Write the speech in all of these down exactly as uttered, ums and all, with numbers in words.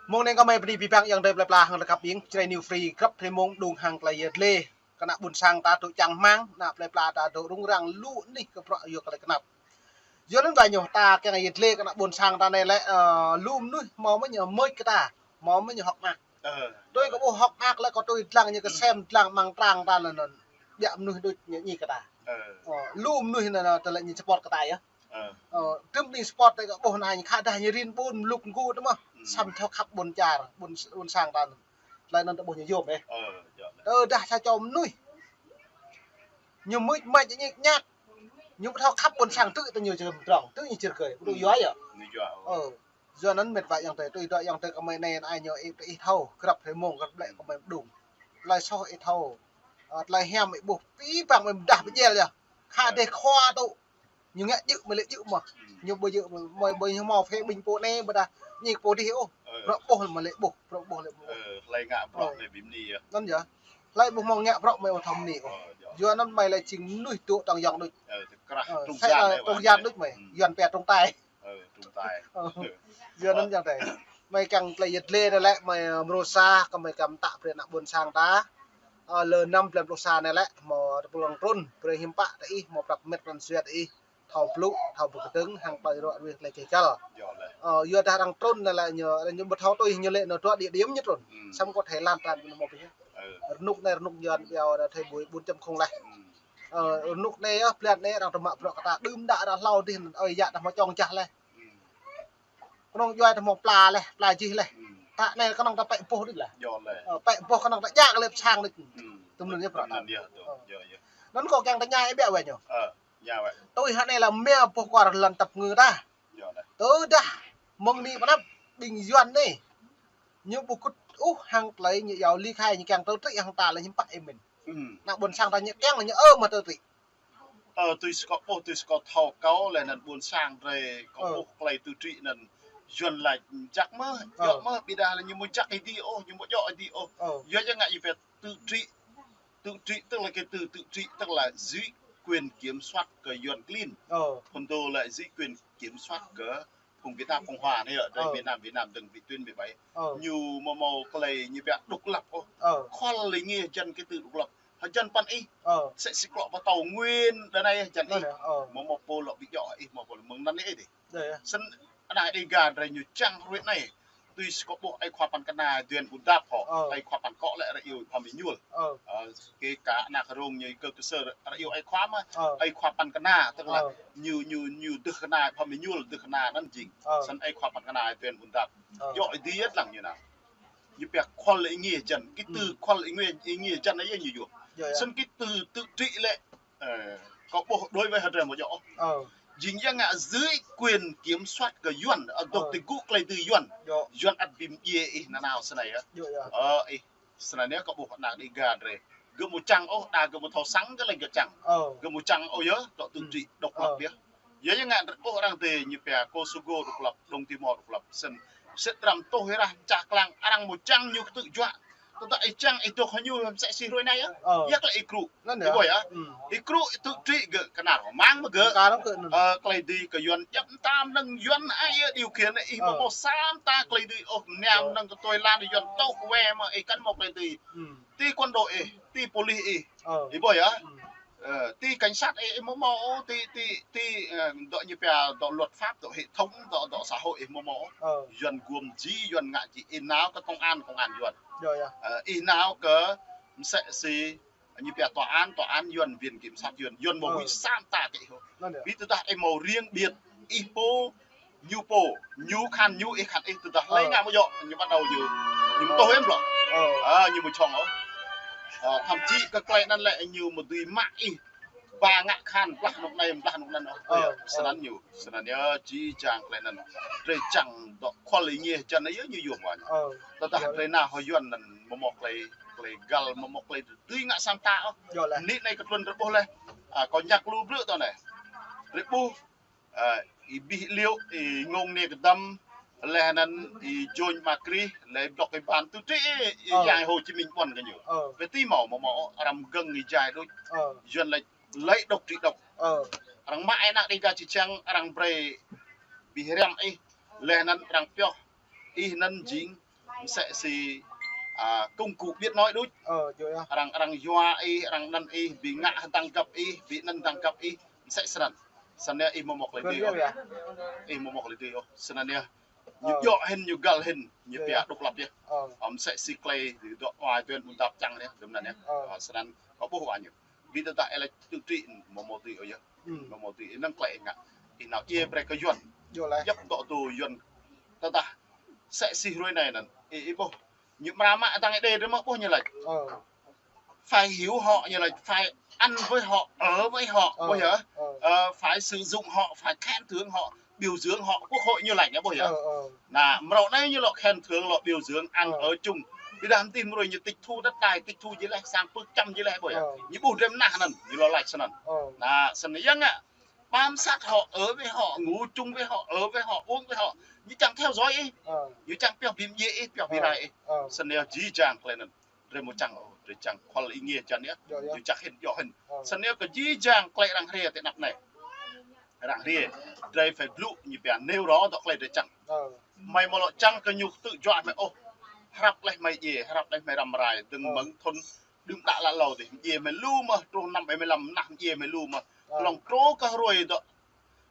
Mông anai kâo mơi bơni abih bang ayŏng adơi plơi pla hăng rơkăp ƀing Jrai New Free, grăp hrơi mông đung hăng tơlơi yet lê. Kơ ană ƀôn sang ta dŏ čang rơmang, ană plơi pla ta dŏ rŭng răng lu anih kơ bruă yua kơ tơlơi kơnăp. Yua anŭn ba ñu ta kiăng yet lê kơ ană ƀôn sang ta anai lĕ, ơ, lu mơnuih hmâo mơ̆ ñu mơ̆ kơ ta, hmâo mơ̆ ñu hơ̆k mơak. Tui kơ ƀuh hơ̆k mơak lĕ kơ tui dlăng ñu kơ sem dlăng amăng trang ta anŭn, anŭn. Biă mơnuih đôč ñu ñi kơ ta. Ơ, lu mơnuih anŭn, anŭn, tơlơi ñu support kơ ta yơh. Ơ, tơm đing support tơ kơ ƀuh anai khă dah ñu rin ƀun mluk nggu tơ mơ̆. Samơ̆ thâo khăp ƀôn čar, ƀôn, ƀôn sang ta. Tơlơi anŭn tơ ƀuh ñu yôm ĕh. Tơdah sa čô mơnuih ñu mưč mač ñik ñak, ñu ƀu thâo khăp ƀôn sang tŭ tơ ñu čơm drŏng, tŭ ñu čơrgơi, ƀu tŭ yua yơh. Ơ, yua anŭn mĕt wa ayŏng adơi, tui dŏ ayŏng adơi kơ mơi anai, anai ñu ih, ih thâo, grăp hrơi mông, grăp ƀlĕ kơ mơi mơđung. Tơlơi soh ih thâo, ơ, tơlơi hiam ih ƀuh, abih bang mơi mơdah pơjel yơh. Khă dêh khua tŭ. Ñu ngă djơ̆ mơi lĕ djơ̆ mơ̆. Ñu ƀu djơ̆ mơi, mơi ƀu ñu hmâo phê bình pô anai ƀôdah ñik pô dih ôh. Bruă ƀuh mơi lĕ ƀuh, bruă ƀuh lĕ ƀuh. Hlơi ngă bruă mơi ƀu mơni yơh. Anŭn yơh. Hlơi ƀu hmâo ngă bruă mơi ƀu thâo mơni ôh. Yua anŭn mơi lĕ jing mơnuih dŏ tŏng yŏng đôč. Ơ, tơkrah, ơ, tŏng sĕ yan lĕ, tŏng yan đôč mơi. Yuan pia tŏng tai. Ơ, tŏng tai. Ơ, yua anŭn ayŏng adơi. Mơi kiăng tơlơi yet lê anai lĕ, mơi, ơ, mrô sa, kơ mơi kăm tă brơi ană ƀôn sang ta. Ơ, lơ năm blan pluh sa anai lĕ, hmâo tơpul arăng trŭn, brơi hiư̆m pă tơ ih, hmâo prăp mĕt răn suet ih. Thâo blŭ, thâo pơkơdơ̆ng, hăng tơlơi ruă ruih tơlơi kơ kăl. Ơ, yua dah arăng trŭn anai lĕ ñu, ñu ƀu thâo tui ñu lĕ nao truă địa điểm ñu trŭn. Samơ̆ kơ Thái Lan ta ƀu hmâo pih. Rơnŭk anai rơnŭk Yuan biă dah thâo ƀuh ƀun čăm khung leh. Ơ, rơnŭk anai yơh, blan anai arăng tơmă bruă kơ ta đưm đă arăng hlâo dih anŭn, ơi yă dah hmâo čong jah leh. Kơnơ̆ng djuai ta hmâo pla leh, pla jih leh. Ta anai kơnơ̆ng ta pĕ boh đôč leh. Ơ, pĕ boh kơnơ̆ng ta jak lĕ pơsang đôč. Tơm anŭn yơh bruă ta. Anŭn kâo kiăng tơña ih biă wĕ ñu. Tui hă anai lĕ mia boh kuar lŏn tăp ngư ta. Tơdah mơ̆ng anai pơ anăp ƀing Yuan anai. Ñu ƀu kŭt ôh hăng tơlơi ñu iâu ly khai ñu kiăng tơtrĭ hăng ta lĕ hiư̆m pă ih mĭn. Ană ƀôn sang ta ñu kiăng lĕ ñu ơ mă tơtrĭ. Ơ, tui si kâo ƀuh, tui si kâo thâo kâo lĕ anŭn ƀôn sang drơi kâo ƀuh tơlơi tơtrĭ anŭn Yuan laĭ jak mơ̆, djŏ mơ̆, ƀiădah lĕ ñu ƀu jak ih dih ôh, ñu ƀu djŏ ih dih ôh. Yua ya ngă ih pia tơtrĭ, tơtrĭ tức là cái từ tự trị tức là dưới quyền kiểm soát của Yuan klin. Phun dô là dưới quyền kiểm soát của phung Việt Nam Cộng Hòa anai yơh, drơi miền Nam, Việt Nam dơ̆ng vị tuyến mười bảy. Ñu hmâo hmâo tơlơi ñu pia độc lập ôh. Khol lĕ ngă hơjăn cái từ độc lập. Hơjăn păn ih. Sĕ si klŏ pơtâo nguyên đa anai hơjăn ih. Hmâo hmâo pô lŏ ƀu djŏ ih hmâo pô lŏ mơ̆ng anŭn ih dih. Snăn anai Đêga drơi ñu čang hruê anai. Tui si kâo ƀuh ơi khua păn kơna Duen Ƀun Dap hŏ. Ơi khua păn kŏ lĕ ră iâu Pha Mi Ñuôl. Ơ, kể cả ană rông ñu kơ kơsơr ră iâu ơi khua mơ̆. Ơi khua păn kơna, tức là ñu, ñu, ñu dơ̆ng kơna Pha Mi Ñuôl, dơ̆ng kơna anŭn jing. Snăn ơi khua păn kơna Duen Ƀun Dap. Djŏ ih dih lăng ñu nao. Ñu pia khol lĕ ngă hơjăn. Cái từ khol lĕ ngă, ngă hơjăn anai yơh ñu yua. Snăn cái từ tự trị lĕ, ơ, kâo ƀuh đối với hơdrơi mơ̆ djŏ. Jing ya ngă dưới quyền kiểm soát của Yuan, ơ, dŏ tơgŭ tơlơi tui Yuan. Yuan ăt ƀu mdjiê ih nanao snei yơh. Ơ, ih, snei anai kâo ƀuh ană Đêga drơi. Gơ̆ ƀu čang ôh, đa gơ̆ ƀu thâo săng kơ lĕ gơ̆ čang. Gơ̆ ƀu čang ôh yơh, dŏ tự trị độc lập yơh. Yua ya ngă drơi ôh arăng tê ñu pia Kosovo độc lập, Đông Timor độc lập. Snăn, sĭt răm tuh hrah čah klang, arăng ƀu čang ñu kơtư̆ juă. Tơdah ih čang ih dŏ hơñu sĕ si hruê anai yơh. Ơ. Yak lĕ ih krŭ. Anŭn yơh. Ih ƀuh yơh. Ih krŭ tŭ trĭ gơ̆ kơnar mơ̆ng mơ̆ gơ̆. Kơnar gơ̆ anŭn. Ơ, tơlơi dưi kơ Yuan djăp mơtam năng Yuan ai yơh điều khiển ih hmâo hmâo sa mơta tơlơi dưi ôh mơnam năng kơ tui lan Yuan tŏk wĕ mơ̆ ih kăn hmâo tơlơi dưi. Ti quân đội ih, ti police ih. Ih ƀuh yơh. Ơ, ti cảnh sát ih, ih hmâo hmâo, ti, ti, ti, ơ, dŏ ñu pia, dŏ luật pháp, dŏ hệ thống, dŏ, dŏ xã hội ih hmâo hmâo. Yuan gum ji, Yuan ngă ji, ih nao kơ công an, công an Yuan. Ơ, ih nao kơ msĕ si, ñu pia tòa án, tòa án Yuan, viện kiểm sát Yuan, Yuan hmâo huĭ sa mơta kơ ih. Ƀiădah ih hmâo riêng biệt, ih pô, ñu pô, ñu khăn ñu, ih khăn ih, tơdah hlơi ngă ƀu djŏ, ñu bắt đầu ñu, ñu ƀu tuh ôh ƀlŏr. Ơ, ñu ƀu čong ôh. Ơ, thậm chí kơ tơlơi anŭn lĕ ñu ƀu dưi mă ih. Ba ngă khăn, blah anŭn anai, blah anŭn anŭn ôh. Ơ, snăn ñu, snăn yơh, či čang tơlơi anŭn. Drơi čang dŏ khol lĕ ngă hơjăn anai yơh ñu yua ƀuăn. Tơdah drơi nao hơyuan anŭn, hmâo hmâo tơlơi, tơlơi găl, hmâo hmâo tơlơi dưi ngă sa mơta ôh. Anai anai kơ tluôn drơi ƀuh leh. Ơ, kâo ñăk lu blư̆ tơ anai. Drơi ƀuh Ơ, ih ƀuh liu, ih ngŏng ne kơdăm, leh anŭn ih jŏng mă krih, leh blŏk ih ban tŭ trĭ, ih, ih Yang Hồ Chí Minh ƀuăn kơ ñu. Pơ ti hmâo, hmâo, hmâo, arăng gơ̆ng ih jai đôč. Yuan lĕ, lĕ độc trị độc. Arăng mă ih ană Đêga či čang, arăng brơi ƀu răm ih, leh anŭn arăng pioh ih anŭn jing Msĕ si, a, công cụ biết nói đôč. Ơ, yơh. Arăng, arăng yua ih, arăng anăn ih, ƀing ngă hăng tơlơi găp ih, ƀing anăn tơlơi găp ih, msĕ snăn. Snăn yơh ih mơ̆ mŏk lĕ dưi ôh. Ih mơ̆ mŏk lĕ dưi ôh. Snăn yơh. Ñu djŏ hĭn, ñu găl hĭn, ñu pia độc lập yơh. Ơ, msĕ si klei dŏ wa tuan ƀun tap čang yơh, dŭm anăn yơh. Ơ, snăn kâo ƀuh wa ñu. Ƀiădah tơdah ih laĭ tự trị mơ̆ mŏk dưi ôh yơh. Mơ̆ mŏk dưi, năng klei ngă. Ih nao djiê brơi kơ Yuăn. Djŏ lĕ. Djŏp dŏ tui Yuăn. Tơdah msĕ si hruê anai anăn. Ih, ih ƀuh. Ñu mra mă tăng ih đê drơi mơ̆ ƀuh ñu laĭ. Ơ. Phải hiểu họ, ñu laĭ, phải ăn với họ, ở với họ, ƀuh yơh. Ơ, phải sử dụng họ, phải khen thưởng họ, biểu dưỡng họ, quốc hội ñu laĭ, ƀuh yơh. Ơ, ơ. Anăn, mrâo anai ñu lŏ khen thưởng, lŏ biểu dưỡng, ăn ở chung. Ƀiădah mơ̆ng tih mrâo ñu tịch thu đất đai, tịch thu jih leh, sang pưk čăm jih leh, ƀuh yơh. Ơ. Ñu ƀuh drơi mơnah anăn, ñu lŏ laĭ snăn. Ơ. Anăn, snăn yơh ngă. Bám sát họ, ở với họ, ngủ chung với họ, ở với họ, uống với họ. Ñu čang theo dõi ih. Ơ. Ñu čang pioh bi mdjiê ih, pioh bi rai ih. Ơ. Snăn yơh jih jang klei anăn. Drei mơ̆ čang, drei čang kual ih ngiê čan yơh. Yơh, yơh. Drei čang hĭn, djŏ hĭn. Ơ. Snăn yơh kơ jih jang klei arăng hriê ti anăp anai. Arăng hriê, drei phải blŭ ñu pia nêu rõ dŏ klei drei čang. Ơ. Hmei mơ̆ lŏ čang kơ ñu tŭ juă hmei ôh. Hrăp leh hmei djiê, hrăp leh hmei răm rai, dơ̆ng mơ̆ng thŭn đưm đă lă hlâo dih. Djiê hmei lu mơ̆, truh năm bảy mươi lăm, nah djiê hmei lu mơ̆. Hlŏng truh kơ hruê dŏ.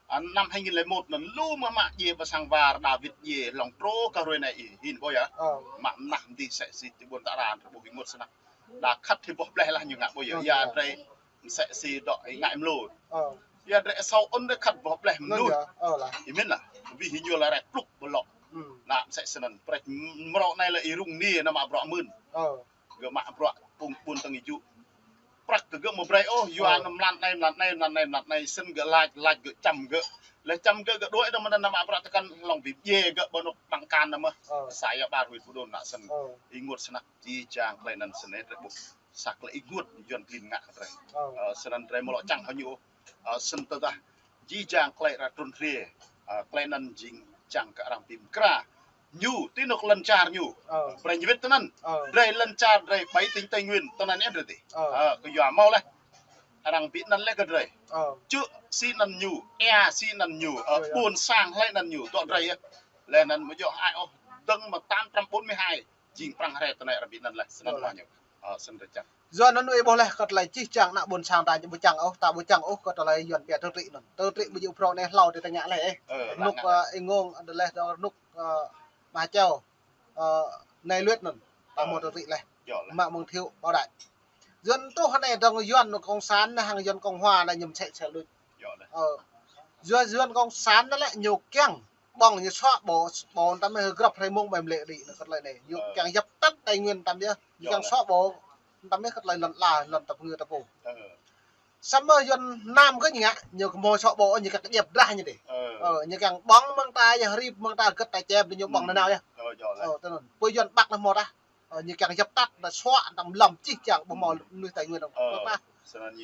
A, năm hai nghìn lẻ một anăn lu mơ̆ mă djiê ƀơi sang war David djiê hlŏng truh kơ hruê anai ih hĭn ƀuh yơh. Ơ. Mă mnah mdih msĕ si ti ƀuôn ta ran ƀuh ih ênguôt snăk. Đa khăt hĭ boh bleh lah ñu ngă ƀuh yơh. Ơ, yơh. Drei msĕ si dŏ ih ngă mlô. Ơ. Yơh drei asâo ôn drei khăt boh bleh mnuih. Ơ, lah. Ih mĭn lah. Ƀu hĭ ñu lĕ rĕ plŭk ƀơi lŏ. Anăn msĕ snăn. Prĕč mrâo anai lĕ ih rŭng ni anăn mă bruă mơ̆n. Ơ. Gơ̆ mă bruă pŭng ƀuôn tơ̆ng ih jŭ. Prăk kơ gơ̆ mơ̆ brơi ôh, yua anăn mlan anai, mlan anai, mlan anai, mlan anai, snăn gơ̆ lač, lač gơ̆ čăm gơ̆. Leh čăm gơ̆, gơ̆ đuaĭ dơ̆ng mơ̆n anăn mă bruă tơkăn hlŏng bi mdjiê gơ̆ ƀơi anôk păng kan anăn mơ̆. Ơ. Sa ia ƀar huĭ pơdŏn anăn snăn. Ơ. Ênguôt snăk jih jang klei anăn snăn drei ƀuh. Sa klei ênguôt Yuăn klin ngă kơ drei. Ơ. Ơ, snăn drei mơ̆ lŏ čang hŏ ñu. Ơ, snăn tơdah jih jang klei arăng trŭn hriê. Ơ, klei anăn jing čang kơ arăng bi mkra. Ñu, ti anôk lŏn čar ñu. Ơ. Brei ñu wĭt tinăn. Ơ. Drei lŏn čar, drei bảy tỉnh Tây Nguyên, tinăn yơh drei dih. Ơ. Ơ, kơ yua mâo leh. Arăng bi anăn leh kơ drei. Ơ. Čư̆ si anăn ñu, ea si anăn ñu, ơ, ƀuôn sang hlei anăn ñu, dŏ drei yơh. Leh anăn mơ̆ djŏ hơăi ôh, dơ̆ng mơ̆ tám trăm bốn mươi hai, jing Prăng hriê tinei arăng bi anăn leh, snăn mơ̆ ñu. Ơ, snăn drei čang. Yua anăn ih ƀuh leh kơ tơlơi jih jang ană ƀuôn sang ta ƀu čang ôh, ta ƀu čang ôh kơ tơlơi Yuăn pia tự trị anăn. Tự trị ƀu djơ̆ phrâo anei hlâo drei tơña leh ih. Ơ, rơnŭk, ơ, ih ngŏng, leh dơ̆ng rơnŭk, ơ, Mă Čeo, ơ, anei luet anăn. Ta mơ̆ tự trị leh. Mă mơ̆ng Thiệu Bảo Đại. Yuăn truh anei dơ̆ng Yuăn cộng sản anăn hăng Yuăn cộng hòa anăn ñu msĕ msĕ luč. Ơ, Yuăn, Yuăn cộng sản anăn lĕ ñu kiăng ƀơ̆ng ñu xóa bỏ, bỏ tam mơ̆ grăp hrơi mông ƀai mlĕ đĭ anăn kơ tơlơi anei. Ñu kiăng dập tắt Tây Nguyên tam yơh. Ñu kiăng xóa bỏ tam mơ̆ kơ tơlơi lŏn ala, lŏn tơpơngư ta pô. Samơ̆ Yuăn Nam kơ ñu ngă, ñu kơ mơ̆ xóa bỏ, ñu kơ djăp drah ñu dih. Ơ, ñu kiăng ƀơ̆ng mơ̆ng ta, ñu hrip mơ̆ng ta, gơ̆t ta čem, ñu ƀơ̆ng nanao yơh. Ơ, tui anăn. Pơ Yuăn Bắc anăn mơ̆ ta. Ơ, ñu kiăng dập tắt, ta xóa, ta lăm jih jang ƀu mâo mnuih Tây Nguyên ta.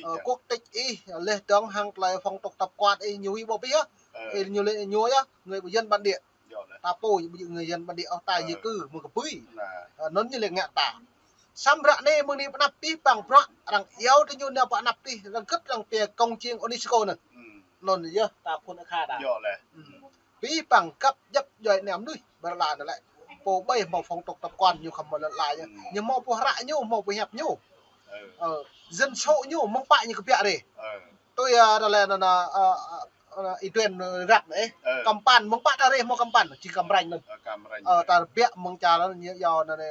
Ơ, quốc tịch ih, leh dơ̆ng hăng tơlơi phong tục tập quán ih, ñu ƀu pioh. Ơ. Ih ñu lĕ ñu yơh, người Yuăn bản địa. Ta pô ƀu djơ̆ người Yuăn bản địa ôh, ta di cư mơ̆ng kơ ƀuh. Ơ, anăn ñu lĕ ngă ta. Samơ̆ ră anei mơ̆ng anei pơ anăp tih păng bruă arăng iâu tơ ñu nao pơ anăp tih, arăng gơ̆t arăng pia công chiêng UNESCO anăn. Anăn yơh ta phun akha ta. Pih păng găp djăp djuai ană mnuih ƀơi lŏn ala anăn lĕ. Pô ƀai mâo phong tục tập quán ñu khŏm mâo lŏn ala yơh. Ñu mâo pô hră ñu, mâo pô hiăp ñu. Ơ, dân số ñu mơ̆ng pă ñu kơ biă rê. Tui, ơ, tơlơi anăn, ơ, ơ, ơ, ih tuen, ơ, rap anei. Kơmpan, mơ̆ng pă ta rê mâo kơmpan, či kơmrañ anăn. Ơ, ta biă mơ̆ng čar anăn, ñu iâu anăn, ơ,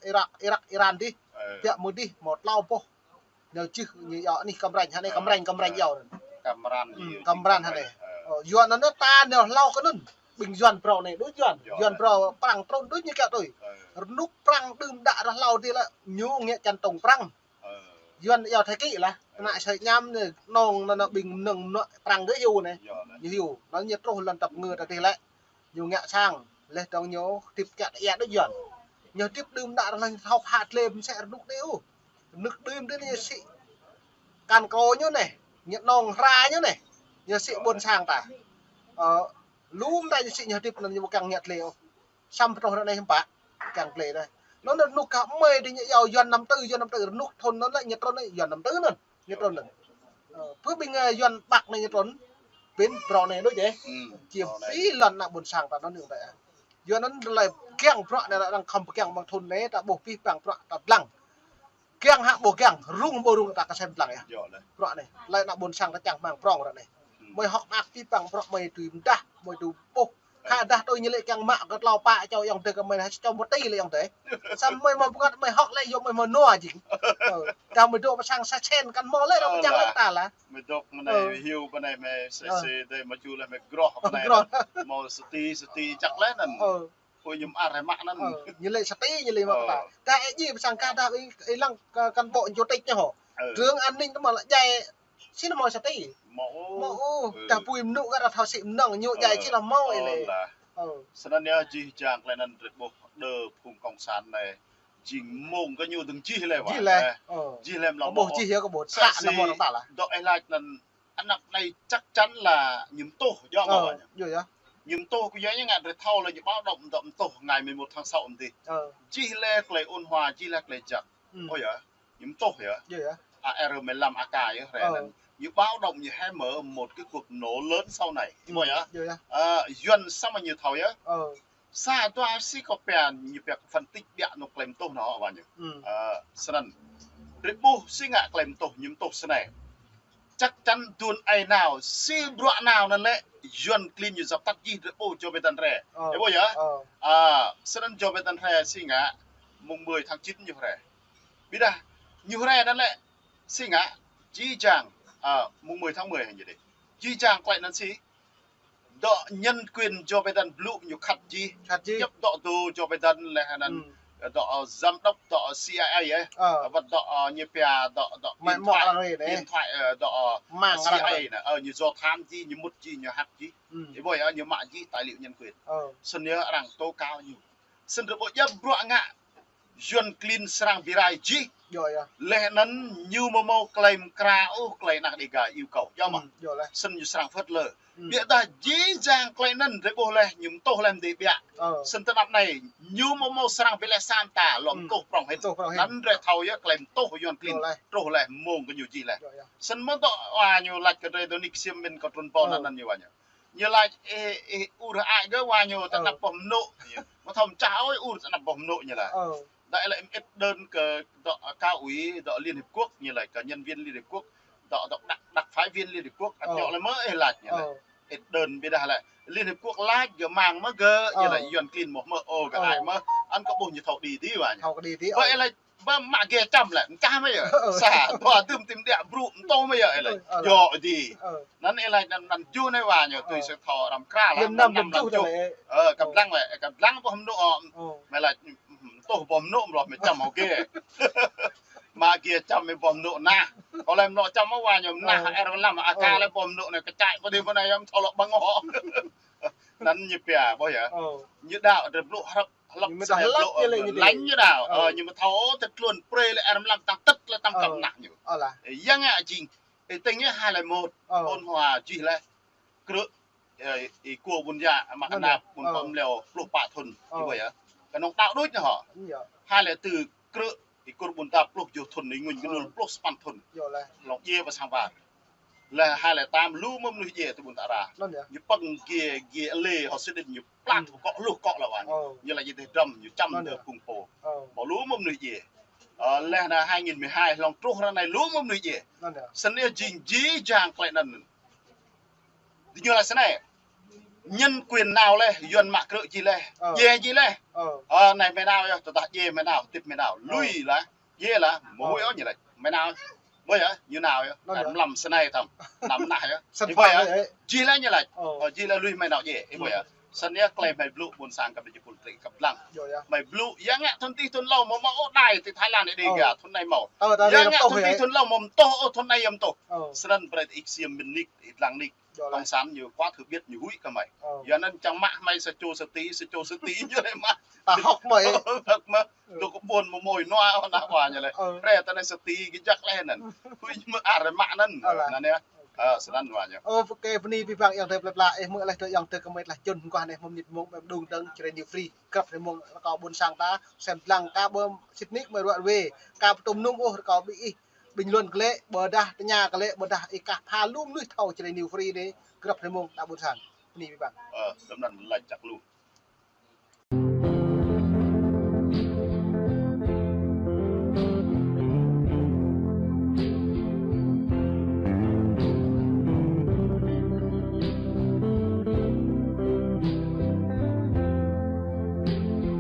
Irak, Irak, Iran dih. Biă mơ̆ng dih, mâo tlâo boh. Ñu čih, ñu iâu anih kơmrañ, hơnei kơmrañ, kơmrañ iâu anăn. Kơmrañ hơnei. Ơ, Yuăn anăn ta nao hlâo kơ anăn. Ƀing Yuăn phrâo anei, đuč Yuăn. Yuăn phrâo Prăng trŭn đuč ñu kiăng tui. Rơnŭk Prăng đưm đă ră hlâo dih lĕ, ñu ngă čăn tông Prăng. Yuăn iâu Thái Kỳ lah. Ană sơi ñăm anei, nŏng anăn ƀing mơnơ̆ng mơnă Prăng gơ̆ hiu anei. Ñu hiu. Anăn ñu truh lŏn tơpơngư ta dih lĕ. Ñu ngă sang. Leh dơ̆ng ñu hdĭp kiă ta ia đuč Yuăn. Ñu hdĭp đưm đă ră hlâo hŏk hă tlêm msĕ rơnŭk anei ôh. Rơnŭk đưm dih ñu sĭ. Kăn kơ ñu anei. Ñu nŏng hra ñu anei. Ñu sĭ ƀuôn sang ta. Ơ, lŏm ta ñu sĭ ñu hdĭp anăn ñu ƀu kiăng ngă tlêm ôh. Samơ̆ truh ră anei hiư̆m pă, kiăng tlĕ dih. Anăn rơnŭk kơ hmei dih ñu iâu Yuăn năm tư, Yuăn năm tư, rơnŭk thŭn anăn lĕ ñu trŭn anăn Yuăn năm tư anăn, ñu trŭn anăn. Ơ, pơ ƀing, ơ, Yuăn Bắc anei ñu trŭn, pĭn phrâo anei đuč yơh. Čiêm pĭ lŏn ană ƀuôn sang ta anăn ñu tĕ. Yua anŭn tơlơi kiăng bruă anai arăng khŏm pơkiăng mơ̆ng thŭn anai, ta ƀuh pih pang bruă ta lăng. Kiăng hă ƀu kiăng, rŭng ƀu rŭng ta kơsem lăng yơh. Yơh lĕ. Bruă anai, tơlơi ană ƀôn sang ta čang hmang prŏng ră anai. Hmm. Mơi hŏk mơak pih pang bruă mơi tui mơdah, mơi tui ƀuh. Khă dah tui ñu lĕ kiăng mă kơ tlâo pă čô ayŏng adơi kơ mơi anai, čô mơti lĕ ayŏng adơi. Samơ̆ mơi hmâo pơngăt mơi hŏk lĕ yua mơi hmâo nua jing. Ơ, ta mơi dŏ pơ sang sa čen kăn hmâo lĕ, rŏ pơčang lĕ ta lah. Mơi dŏ mơnai hiu mơnai mơi sê sê dơi mă ju lĕ mơi groh mơnai. Groh. Hmâo sơti sơti čăk lĕ anŭn. Ơ. Ôi, ñu mă ar mă anŭn. Ơ, ñu lĕ sơti, ñu lĕ mă kơ ta. Ơ. Kơ ih djai pơ sang kơ dah ih, ih lăng kơ cán bộ chủ tịch ñu hŏ. Ơ. Trưởng an ninh tơ mă lĕ djai. Sĭt mơ̆ sơti. Mơ̆ ôh. Mơ̆ ôh. Ơ. Dah apui mơnŭ kơ dah thâo sĭ mơnơ̆ng ñu djai či lah mơ̆ ih lĕ. Ơ. Snăn yơh jih jang tơlơi anŭn drơi ƀuh đơ phung cộng sản anai. Jing mơ̆ng kơ ñu dơ̆ng jih lĕ wa. Jih lĕ. Ơ. Jih lĕ mơ̆ lŏ ƀuh mơ̆. Jih yơh kơ ƀuh. Săk si. Dŏ ih laĭ anŭn. Anăp anai chắc chắn là ñu mơtuh, yơh mơ̆. Ơ, wa ñu. Yơh yơh. Ñu mơtuh kơ yua ñu ngă drơi thâo lĕ ñu báo động dŏ mơtuh ngày mười một tháng sáu mơ̆n dih. Ơ. Jih lĕ tơlơi ôn hòa, jih lĕ tơlơi jăk. Ừ. Ơ yơh. Ñu mơtuh yơh. Yơh yơh. A R mười lăm A K yơh, ơ. Ñu báo động ñu hĕ mơ̆ một cái cuộc nổ lớn sau này. Ừ. Ơ yơh. Yơh yơh. Ơ, Yuan samơ̆ ñu thâo yơh. Ơ. Sa dua si kơ pia ñu pia phân tích biă nŭk tơlơi mơtuh anŭn wa ñu. Ừ. Ơ, snăn. Drơi ƀuh si ngă tơlơi mơtuh, ñu mơtuh snei. Chắc chắn đưm ai nao, si bruă nao anŭn lĕ, Yuan klin ñu djăp tăt jih drơi ƀuh Joe Biden rai. Ơ. Ih ƀuh yơh? Ơ. Ơ, snăn Joe Biden rai si ngă, mùng mười tháng chín ñu rai. Ƀiădah, ñu rai anŭn lĕ, si ngă, jih jang, ơ, mùng mười tháng mười hă ñu dih. Jih jang tơlơi anŭn si, dŏ nhân quyền Joe Biden blŭ ñu khăt jih. Khăt jih. Djŏp dŏ dô Joe Biden lĕ anŭn. Ừ. Dŏ, ơ, giám đốc dŏ C I A, ơ. Ơ. Wơ̆t dŏ, ơ, ñu pia dŏ, dŏ điện thoại, điện thoại, ơ, dŏ, ơ, C I A anŭn. Ơ, ñu dŏ tham jih, ñu mŭt jih, ñu hack jih. Ừ. Ih ƀuh yơh, ñu mă jih tài liệu nhân quyền. Ơ. Snăn yơh arăng tố cáo ñu. Snăn drơi ƀuh djŏp bruă ngă Yuan klin srăng bi rai jih. Yơh yơh. Leh anŭn ñu mơ̆ mâo tơlơi mơkra ôh tơlơi ană Dega yêu cầu. Yơh mơ̆. Yơh leh. Snăn ñu srăng phớt lơ. Ƀiădah jih jang tơlơi anŭn drơi ƀuh leh ñu mơtuh leh mơ̆n dih ƀiă. Ơ. Snăn tơnap anai ñu mơ̆ mâo srăng bi leh sa mta lŏm tuh prŏng hĭn. Tuh prŏng hĭn. Anŭn drơi thâo yơh tơlơi mơtuh Yuan klin. Truh leh. Truh leh mơ̆ng kơ ñu jih leh. Yơh yơh. Snăn mơ̆ dŏ wa ñu lač kơ drơi dô nik siam min kơ trun ƀon anŭn ñu wa ñu. Ñu lač ih, ih ur ai gơ̆ wa ñu tơ anăp boh mơnŭ. Mơ̆ thâo mơčah ôh ur tơ anăp boh mơnŭ ñu lač. Ơ. Dŏ lĕ ih ĭt đơn kơ dŏ cao ủy, dŏ Liên Hiệp Quốc ñu lač, kơ nhân viên Liên Hiệp Quốc, dŏ, dŏ đặc, đặc phái viên Liên Hiệp Quốc, ăt ñu lĕ mơ̆ ih lač ñu lač. Ĭt đơn ƀiădah lĕ Liên Hiệp Quốc lač gơ̆ mơ̆ng mơ̆ gơ̆, ñu lač Yuan klin mơ̆ mơ̆ ôh gơ̆ ai mơ̆, anŭn kơ ƀuh ñu thâo đĭ đĭ wa ñu. Thâo đĭ đĭ. Ƀơi ih lač ƀă mă gê čăm lĕ, mơčah mơ̆ yơh. Ơ. Sa, dua, dŭm tim đia bru, mơtuh mơ̆ yơh, ih lač. Ơ. Yơh, ih dih. Ơ. Anŭn ih lač anŭn, anŭn juh anai wa ñu, tui sa thâo răm kra lah, năm năm năm năm juh. Ơ, kăm lăng lĕ, kăm lăng boh mơnŭ, ơ. Mơi lač, mơtuh boh mơnŭ mơ̆ lŏ mơi čăm hŏ gê. Mă gê čăm mơi boh mơnŭ nah. Kơ lĕ mơnŭ čăm mơ̆ wa ñu nah, ơ. R mười lăm A K lĕ boh mơnŭ anai kơčăk, boh dih boh anai yơh mơ̆ thâo lŏ ƀơ̆ng hŏ. Anŭn ñu pia, ƀuh yơh. Ơ. Ñu đaŏ drơi blŭ hrăp Hlăp ñu mơ̆ thâo hlăp ñu lĕ ñu dih. Lañ ñu đaŏ. Ơ. Ơ, ñu mơ̆ thâo ôh, tơl tluôn prê lĕ R mười lăm tăng tơ̆t lĕ tăng kăm nah ñu. Ơ lah. Ơ, yang ngă jing. Ơ, tơ̆ng ñu hai lĕ một. Ơ. Ôn hòa jih lĕ. Krư̆. Ơ, ih kơ ƀun ya, mă anăp, ƀun pơm leo, pluh pă thŭn. Ơ. Ih ƀuh yơh. Kơnơ̆ng đaŏ đôč ñu hŏ. Hai lĕ tư krư̆, ih kơ ƀun ta pluh juh thŭn, ih ngŭn kơ nŭl pluh sapăn thŭn. Yơh lah. Lŏng djai pơ sang war. Lĕ hai lĕ tam lu mơ̆ mơnuih djai tơ ƀun ta ra. Anŭn yơh. Ñu pơ̆ng gê, gê lê hŏ sĭt đĭ ñu plat kŏ lu kŏ lĕ wa ñu. Ơ. Ñu lač jing tơdrăm ñu čăm tơ kung pô. Ơ. Mơ̆ lu mơ̆ mơnuih djai. Ơ, leh anai hai nghìn mười hai lŏng truh ră anai lu mơ̆ mơnuih djai. Anŭn yơh. Snăn yơh jing jih jang tơlơi anŭn. Dih ñu lač snei. Nhân quyền nao leh, Yuan mă krư̆ jih leh. Ơ. Djai jih leh. Ơ. Ơ, anai mơi nao yơh, tơdah djai mơi nao, tĭp mơi nao. Ơ. Lui lah. Djai lah, mơ̆ huĭ ôh ñu lač. Mơi nao. Ƀuh yơh, ñu nao yơh. Anŭn yơh. Mlam snei thăm. Năm nah yơh. Ih ƀuh yơh. Jih leh ñu lač. Ơ. Ơ, jih leh lui mơi nao djai. Ih ƀuh yơh. Snăn yơh tơlơi mơi blŭ ƀôn sang kơ ƀing jơpul tơlơi kăp lăng. Mơi blŭ, yang ngă thŭn dih thŭn hlâo mơ̆ mă ôh đai ti Thái Lan Dega thŭn anai mâo. Yang ngă thŭn dih thŭn hlâo mơ̆ mơtuh ôh thŭn anai yơh mơtuh. Ơ. Snăn brơi ih siam min nik, ih lăng nik. Cộng sản ñu quá thử biết ñu huĭ kơ mơi. Ơ. Yua anŭn čang mă mơi sa čô sơti, sa čô sơti ñu lĕ mă. Ta hŏk mơi. Hŏk mơi. Ơ. Dŏ kơ ƀôn mơ̆ mơi nua ôh nah wa ñu lĕ. Ơ. Brơi ta anai sơti gơ̆ jăk leh anŭn. Huĭ ñu mơ̆ ar mă anŭn. Ơ lah. Anŭn yơh. Ơ, snăn wa ñu. Ơ, kơ bơni abih bang ayŏng adơi plơi pla, ih mơ̆ leh tơ ayŏng adơi kơ mơi tơlơi čun mơguah anai mơ̆ mơnit mông mơ̆ đung dơ̆ng Jrai New Free. Grăp anai mông kâo ƀôn sang ta, sem lăng kâo ƀu sĭt nik mơi ruă ruê. Kâo pơtŭm nŭm ôh kâo ƀing ih. Bình luận kơ lĕ, ƀôdah tơña kơ lĕ, ƀôdah ih kah pha lu mơnuih thâo Jrai New Free anai, grăp anai mông ta ƀôn sang. Bơni abih bang. Ơ, lăm anŭn lač čăk lu.